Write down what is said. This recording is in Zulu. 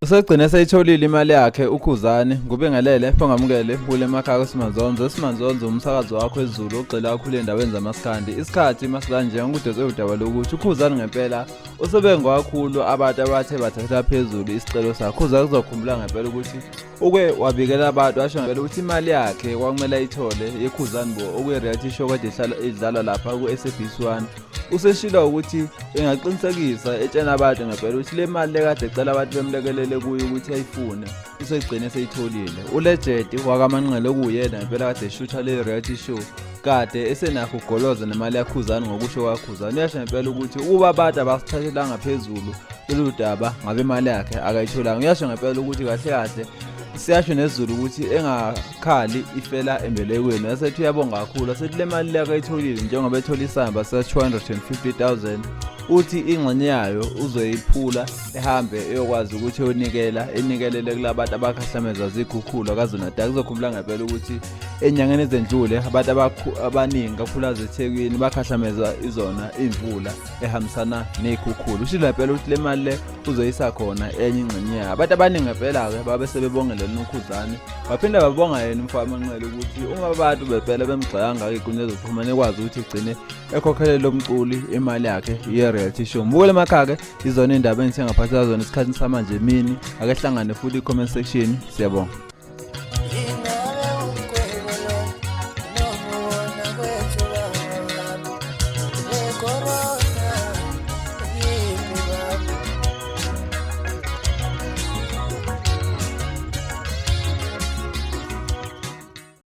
Usegcine eseyitholile imali yakhe uKhuzani ngubingelele phongamukele kule emakhaya kuSimanzonzo. Simanzonzo umsakazo wakho esiZulu ogxila kakhulu endaweni zamaskandi. Isikhathi masikanje ngikudose udaba lokuthi uKhuzani ngempela usebengwa kakhulu abantu abathe bathathela phezulu isicelo sakhe. Khuzani kuzokhumbula ngempela ukuthi uke wabikela abantu washo ngempela ukuthi imali yakhe kwakumele ayithole yeKhuzani bo okuyi-reality show kade idlalwa lapha ku-SABC 1. Useshilo ukuthi engaqinisekisa etshena abantu ngempela ukuthi le mali lekade ecela abantu bemlekelele kuyo ukuthi ayifune usegcine eseyitholile. ULegend wakaManqele okuyena ngempela kade eshutha le reality show kade esenakho ugoloza nemali yaKhuzani ngokusho kwaKhuzani. Uyasho ngempela ukuthi ukuba abantu abasithathelanga phezulu lolu daba ngabe imali yakhe akayitholanga. Uyasho ngempela ukuthi kahle kahle siyasho nesiZulu ukuthi engakhali ifela embelekweni. Wasethi uyabonga kakhulu, wasethi le mali le akayitholile njengoba ethola isamba sa-250,000 uthi ingxenye yayo uzoyiphula ehambe eyokwazi ukuthi eyonikela enikelele kulabantu abakhahlamezwa zikhukhula KwaZulu-Natal. Kuzokhumbula ngempela ukuthi enyangeni ezendlule abantu abaningi kakhulukazi eThekwini bakhahlamezwa izona iy'mvula ehambisana ney'khukhula. Ushilo ngempela ukuthi le mali le uzoyisa khona enye ingxenye yayo. Abantu abaningi ngempela-ke babe sebebongela uNokhuzane baphinde babonga yena umfana Manqele ukuthi uma abantu bempela bemgxeka kangaka ey'nkundleni zokuxhumana ekwazi ukuthi egcine ekhokhele lo mculi imali yakhe ye-reality show. Mbukele emakhaya-ke izona iy'ndaba engithe ngaphathela zona esikhathini samanje emini. Ake hlangane futhi i-comment section. Siyabonga.